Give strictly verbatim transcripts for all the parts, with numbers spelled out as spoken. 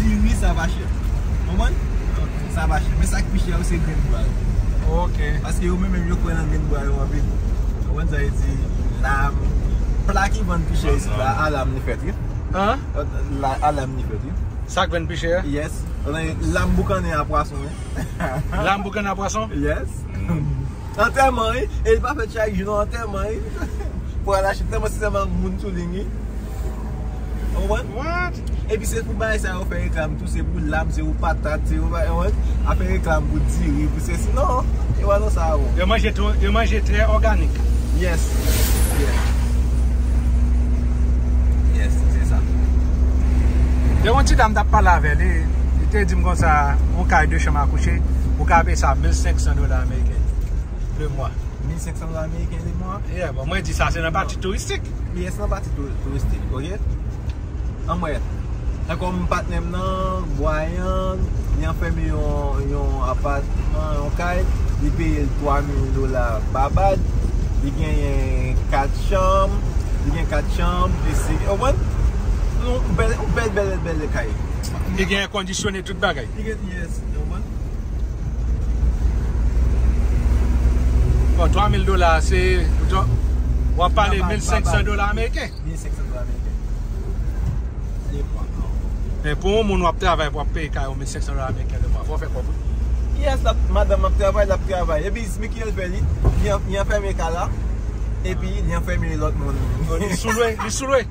Diri, sa pa chè. Konprann? Sa pa chè. Men sa k pi chè yo, se grenn bwa yo. Ok. Paske yo menm, menm yo kwè nan grenn bwa yo anpil. Konprann sa vle di? Lam. Pla ki vann pi chè isi la, a lam li fèt, wi. An? La, a lam li fèt, wi. Sa k vann pi chè a? Yes. Lam boukannen a pwason, wi. Lam boukannen a pwason? Yes. Antèman, wi. E li pa fèt chak jou, non, antèman, wi. Pou al achte tèlman se tèlman moun sou liy, wi. Ou konprann? What? Epi se pou bagay sa yo fè reklam tou, se pou lam, se pou patat, se pou bagay, ou konprann? A fè reklam pou diri, pou sesi. Non, yo pa nan sa, bon. Yo manje tou, yo manje trè òganik. Yes. Yes. Yes, se sa. Gen yon ti dam t ap pale avè li, li te di m konsa, yon kay de chanm a kouche, ou ka peye sa mil senk san dola ameriken le mwa. Mil senk san dola ameriken le mwa? Yeah, bon, mwen di sa se nan pati touristik. Yes, nan pati tou-, touristik, ok? Anmwey, tankou patnè m nan, Bwayan, li anfème yon, yon apatman, yon kay, li peye l twa mil dola babad, li genyen kat chanm, li gen kat chanm, pisi-, ou konprann? Yon bèl, yon bèl, bèl, bèl kay. Li gen èkondisyone, tout bagay. Li gen, yes, ou konprann? Bon, twa mil dola, se, w ap pale mil senk san dola ameriken. Mil senk san dola ameriken. Le mwa. Men pou yon moun w ap travay, pou w ap peye kay ou mil senk san dola ameriken le mwa, fò w fè kòb, wi. Yes, l ap, madanm ap travay, l ap travay. Epi, men ki l fè li, li an-, li anfème kay la, epi li anfème lòt moun. Li sou lwe, li sou lwe.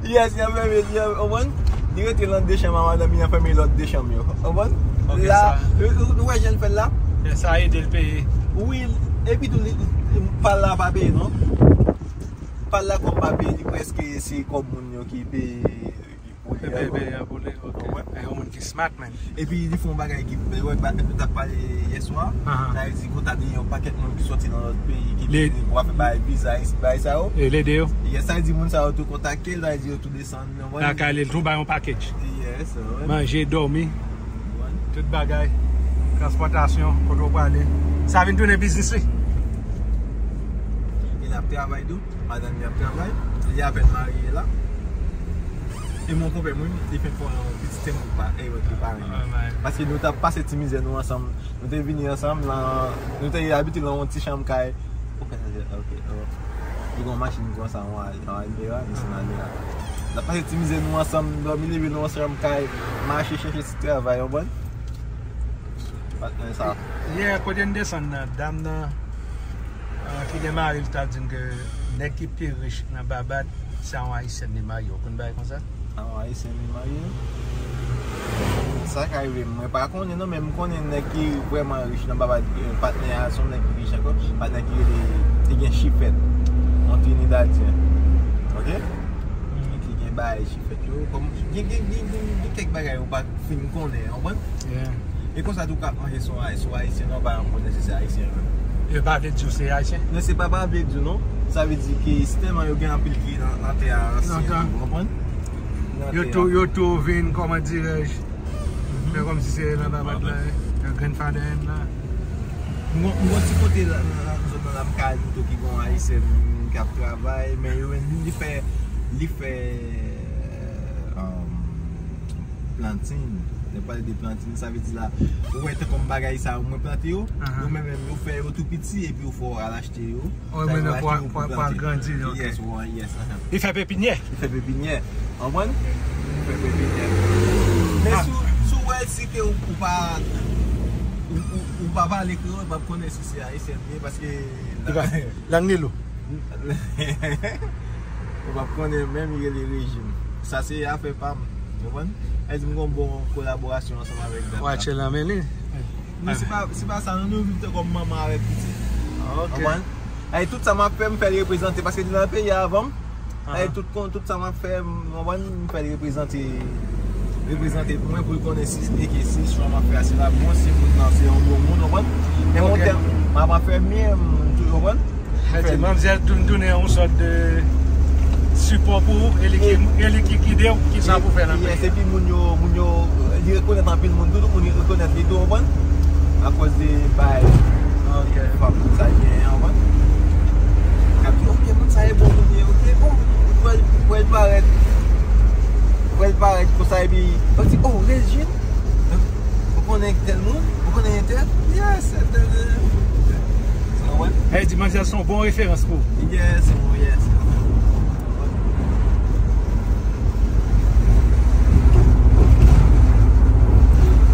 Yes, li anfème, li an-, ou konprann? Li rete nan de chanm a madanm, li anfème lòt de chanm yo. Ou konprann? Ok, la, sa. Ou, ou, ou wè jan l fè l la? Fè sa ede l peye. Wi, epi tou, li, li, pa l la pa peye, non. Pa l la kòb pa peye, li prèske se kòb moun yo ki peye pou li an. Peye, peye an pou li, ok. Ou konprann? E yon moun ki smart, man. Epi li fè yon bagay ki, wè, nou t ap pale yèswa, sa vle di konsa gen yon pakèt moun ki sòti nan lòt peyi, ki vini pou ap fè bagay viza, bagay sa yo. E l ede yo. Yes, sa vle di moun sa yo tou kontakte l, sa vle di yo tou desann, ou konprann? Lakay li, l tou bay yon package. Yes, wi. Manje, dòmi, tout bagay, transpòtasyon, kote w prale. Sa vin tounen biznis li. E l ap travay tou. Madanm li ap travay, li apèn marye la. E mon konpè mwen, li fenk fè yon pitit timoun pa, e, ki pa renmen. Paske nou t ap pase ti mizè nou ansanm. Nou te vini ansanm, nan, nou te abite nan yon ti chanm kay. Ok, ok, oh. Li gen yon machin konsa, yon Al-, yon Almera, li se yon Almera. N ap pase ti mizè nou ansanm, dòmi leve nou ansanm kay, mache chèche ti travay, ou konprann? Patnè sa. Yeah, kote n desann nan, dam nan, ah, ki gen mari l t ap di m ke nèg ki pi rich nan Babad, se yon Ayisyèn li marye. Ou konn bagay konsa? Se yon Ayisyèn li marye? Sa ka rive, mwen pa konnen non, men m konnen nèg ki vrèman rich nan Babad, eh, patnè a, se yon nèg ki rich ankò, patnè ki rele, ki gen Chifèt, yon Trinidadyen. Ok? Ki gen bagay Chifèt yo, kòm, gen, gen, gen, gen, gen kèk bagay ou pa fin konnen, ou konprann? Yeah. E konsa tou k ap manje sou Ay-, sou Ayisyen, non, pa ankò nèsesè Ayisyen yo menm. Yo pa vle di w se Ayisyen? Non, se pa, pa vle di w, non. Sa vle di ke si tèlman yo gen anpil ki nan, nan tè a ansyen, ou konprann? Yo tou, yo tou vin, kòman dirèj, fè kòmsi se nan Babad la, eh, grandfather m la. M gon, m gon ti kote la, nan, nan zòn nan la, m ka di w ki gon Ayisyen ki ap travay, men yo, li fè, li fè, um, plantin. Lè pale de plantin, sa vle di la, ou wè tankou bagay sa yo, mwen plante yo, yo menm, menm, yo fè yo tou piti, epi yo fè w al achte yo. Ou menm pou al grandi yo, ok. Yes, wi, yes, aha. Li fè pepinyè. Li fè pepinyè. Konprann? Li fè pepinyè. Men si w, si w wè si ke ou, ou pa, ou, ou, ou pa pale kreyòl, ou p ap konnen si se ayisyen l ye, paske lang li lou. Ou p ap konnen menm, li rele rejim. Sa se afè pa m. Ou konprann? Sa vle di m gon bon kolaborasyon ansanm avèk dam sa. Watch it, la, men li. Non, se pa, se pa sa, non, nou viv tankou manman avèk pitit. Ah, ok. Konprann? Ay, tout sa m ap fè, m fè l reprezante, paske li nan peyi a avan m. Ay, tout kon, tout sa m ap fè, m, konprann, m fè l reprezante, reprezante pou mwen, pou l konnen si, e ke si chwa m ap fè a, se la bon, si moun nan se yon bon moun, konprann? Men mon tèm, m ap fè mye, m toujou, konprann? Sa vle di manmzèl tou tounen yon sòt de sipò pou ou, e li ki, e li ki gide w, ki sa pou fè nan peyi a. Yes, epi moun yo, moun yo, li rekonèt anpil moun tou, tout moun rekonèt li tou, konprann? Akòz de bay, ok, fanm sa genyen, konprann? K ap di, ok, moun sa e bon moun ye, ok, bon, pou l, pou l parèt, pou l parèt konsa, epi, yo di, oh, Sa vle di manzè se yon bon referans pou ou. Yes, yes.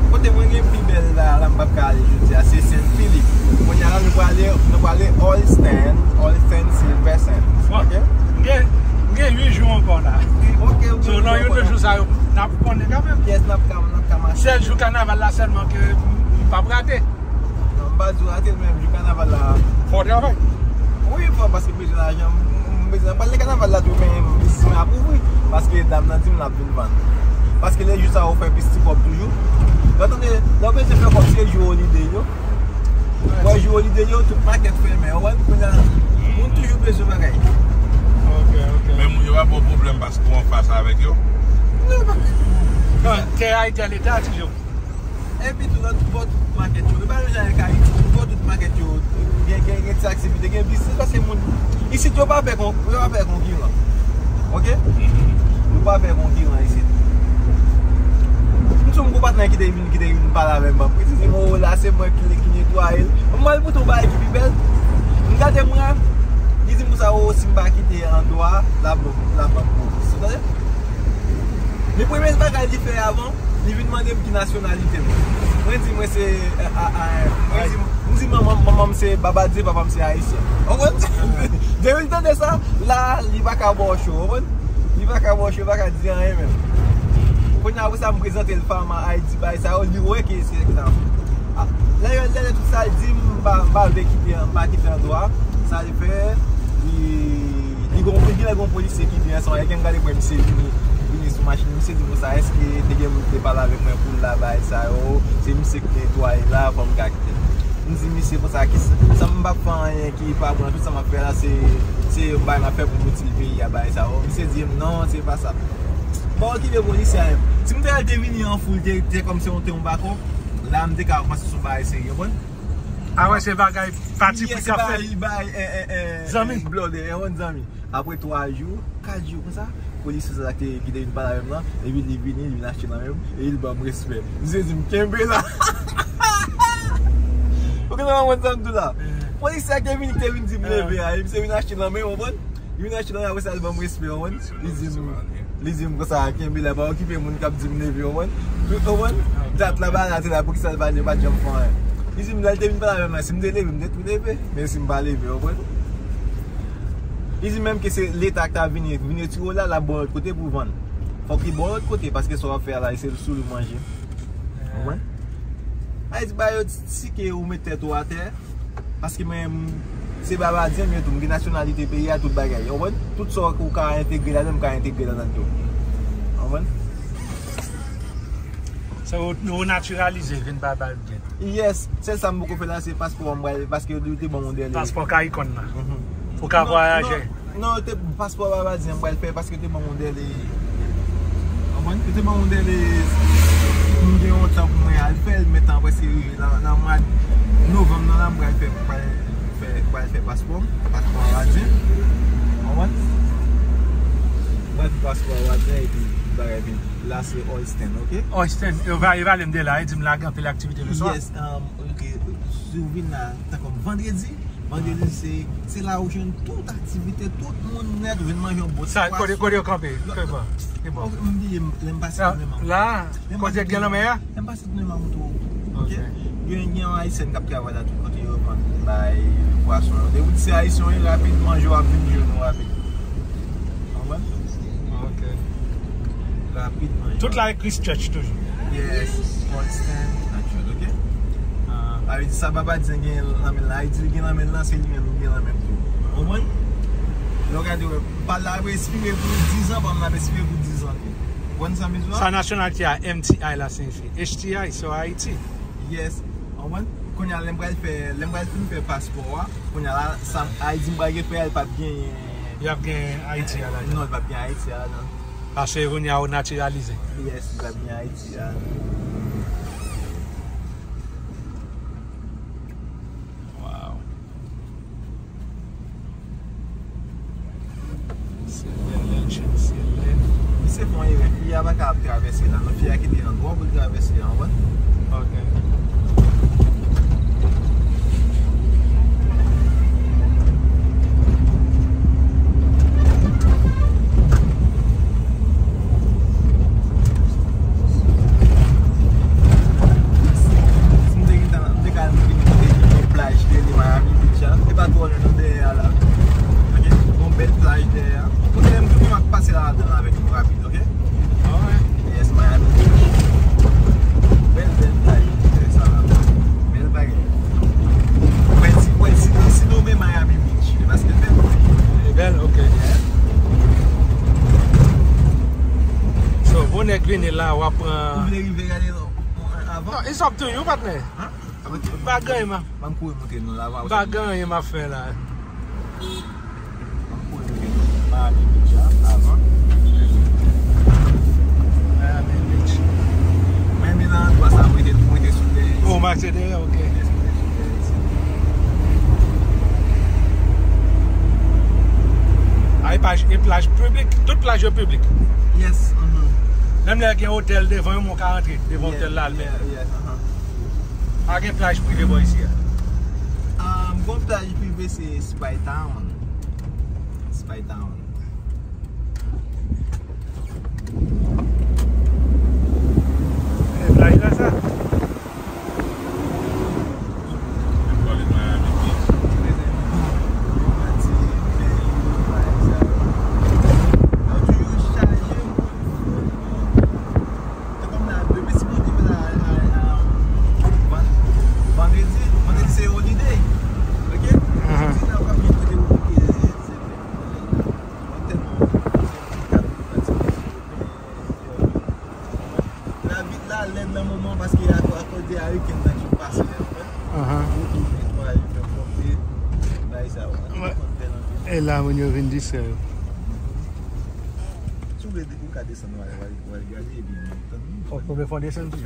Kote mwen gen pi bèl la, la m p ap ka ale jodi a, se Saint Philippe. Kounye a la, nou prale, nou prale Holston, Holston Silverson. Ok? M gen, m gen uit jou ankò la. Ok, ok. So, nan youn de jou sa yo, n ap konnen kanmenm. Yes, n ap ka, n ap ka mache. Sèl jou kanaval la sèlman ke m p ap rate. Non, m pa di w rate l, men jou kanaval la. Fò w travay. Wi, fò, paske m bezwen lajan. M, m bezwen, m pral nan kanaval la tou, men biznis mwen ap ouvri. Paske dam nan di m l ap vin vann. Paske lè jou sa yo fè plis ti kòb toujou. Lè w tande, lè w bezwen fè kòb, se jou holiday yo. Wè, jou holiday yo, tout makèt fèmen. Ou wè, kounye a, moun toujou bezwen bagay. Ok, ok. Men moun yo pa ba w pwoblèm paske w anfas avèk yo? Non, pa. Tè a, tè leta, toujou. Epi tou, nan tout bò, tout makèt yo. E pa menm jan ak Ayiti, tout bò, tout makèt yo, gen, gen, gen ti aktivite, gen biznis, paske moun, isit yo pa pè kon, yo pa pè konkiran. Ok? Yo pa pè konkiran isit. M sou m gon patnè ki te vin, ki te vin pale avè m, ban m kredi, li di m, "O, la, se mwen ki, ki netwaye l." M al pote yon bagay ki pi bèl. M gade mwen, li di m konsa, "O, si m pa kite andwa, l ap, l ap ban m pwofis." Ou tande? Men premye bagay li fè avan, li vin mande m ki nasyonalite m. Mwen di mwen se, a, a, a, mwen di, m di manman, manman m se Babadyen, papa m se Ayisyen. Ou konprann? Depi l tande sa, la, li pa ka ba w cho, ou konprann? Li pa ka ba w cho, li pa ka di anyen menm. Kounye a, apre sa, m prezante l Farmer I D, bagay sa yo, li wè ke se sa. A, lè, lè, lè tout sa, l di m, m pa, m pa vle kite, m pa kite andwa. Sa l fè, li, li gon, li gen lè gon polisye ki vin ansanm avèk li, m gade mwen, misye vini, vini sou machin, misye di konsa, èske te gen moun ki te pale avèk mwen pou l la, bagay sa yo, se misye ki netwaye la, fò m ka kite. M di misye konsa, ki sa, m p ap fè anyen ki pa bon, tout sa m ap fè la, se, se yon bagay m ap fè pou m itil peyi a, bagay sa yo. Misye di m, "Non, se pa sa." Bon, okipe polisye a menm. Si m te al te vini an foul, te, te kòmsi yon te yon bakòp, la m te ka kòmanse sou bagay serye, bon. A wè, se bagay pati pri k ap fèt. Zanmi. Blòdè, yon zanmi. Apre twa jou, kat jou konsa, polisye sa ki te, ki te vin pale avè m lan, epi li vini, li vin achte nan men m, e li ban m respè. Misye di m, "Kenbe la." Ou gentan konprann sa m di w la? Polisye a ki te vin, ki te vin di m leve a, e misye vin achte nan men m, ou konprann? Li vin achte nan men, apre sa, li ban m respè, ou konprann? Li di m, li di m konsa, "Kenbe la, pa okipe moun k ap di m leve," ou konprann? Ou konprann? Dat la, ba la, te la, poukisa l pa, li pa t janm fè anyen? Li di m, lè l te vin pale avè m la, si m te leve, m te tou leve. Men si m pa leve, ou konprann? Li di menm ke se Leta k ta vini, vini retire w la, l ap ba w lòt kote pou w vann. Fòk li ba w lòt kote, paske sa w ap fè a la, se sou li w manje. Ou konprann? Sa vle di, ba yo ti ke ou met tèt ou atè, paske mwen, se Babadyen m ye tou, m gen nasyonalite peyi a, tout bagay. Ou konprann? Tout sa w ka entegre ladan, m ka entegre ladan l tou. Ou konprann? Sa yo, yo natiralize, vin Babadyen. Yes, sèl sa m poko fè la, se paspò m pral, paske yo te ban m yon dèle. Paspò CARICOM nan. Mhm. Ou ka vwayaje. Non, non, non, te, paspò Babadyen m pral fè, paske yo te ban m yon dèle. Konprann? Yo te ban m yon dèle pou m gen yon tan pou mwen al fè l, men tan prèske rive. Nan, nan mwa novanm nan la, m pral fè, m pral fè, m pral fè paspò m, paspò Babadyen. Konprann? M pral fè paspò Babadyen epi bagay vini. La se Holston, ok? Holston, yo va, yo va rele m de la, yo di m la gen anpil aktivite le swa. Yes, um, ok. Si w vin la, tankou vandredi, vandredi se, se la ou jwenn tout aktivite, tout moun nèt, ou vin manje yon bon ti pwason. Sa, kote, kote yo kanpe? Ke bò? Ke bò? Ok, m bliye, m, lè m pase tounen m. La, kote gen lanmè a? Lè m pase tounen m montre w. Ok. Gen, gen yon Ayisyen k ap travay la tou, kote yo vann bay pwason yo. Depi w di se Ayisyen w ye, rapid manje w ap vin jwenn ou rapid. Konprann? Ok. Rapidman. Tout la e Christchurch toujou. Yes, Holston, Christchurch, ok? Ah. Sa vle di sa Babadyen gen nan men l la, li di li gen nan men l lan, se li menm li gen nan men l tou. Konprann? Lè w gade, wè, pa l la ap espire pou diz an, pa m la ap espire pou diz an tou. Konprann sa m di w la? Sa nasyonalite a M T I la siyifi? H T I, so Haiti. Yes. Konprann? Kounye a, lè m pral fè, lè m pral fin fè paspò a, kounye a la, sa, I D m pral gen fè a, li p ap genyen. Li p ap gen Ayiti a ladan. Non, li p ap gen Ayiti a ladan. Paske kounye a, ou natiralize. Yes, li p ap gen Ayiti a. Wow. Se lè, lè, se lè. Misye fè yon erè. Fi a pa ka ap travèse la. Non, fi a kite andwa pou l travèse a, ou konprann? Ok. W ap pran. Ou vle rive gade l avan? Non, it's up to you, partner. Hein? Ok. M pa gen anyen m ap, m kouri monte nan la. M pa gen anyen m ap fè la. M kouri monte nan Miami Beach la, avan. Miami Beach. Mwen, men nan landwa sa, mwen te, mwen te sou dèyè. Oh, m achte dèyè, ok. Ay, plaj, e plaj piblik, tout plaj yo piblik. Yes, mhm. Menm lè gen otèl devan yo, men w ka rantre devan otèl la al menm. Yeah, yeah, aha. Pa gen plaj prive bò isi a. Um, gon plaj prive se Spy Town. Spy Town. E plaj la sa? Vandredi, vandredi se holiday. Ok? Mhm. Vandredi la, w ap gen kote w, ok, se Lavi la lèd nan moman paske a, akoz de hurricane nan ki pase an fèt. Aha. Gwo tou netwayaj, fè pwòpte, bagay sa yo. Anpil kont tè nan peyi. E la, moun yo vin distrè yo. Si w vle, ou ka desann, w al, w al, w al gade, epi tann nou. Fòk nou fè desann tou.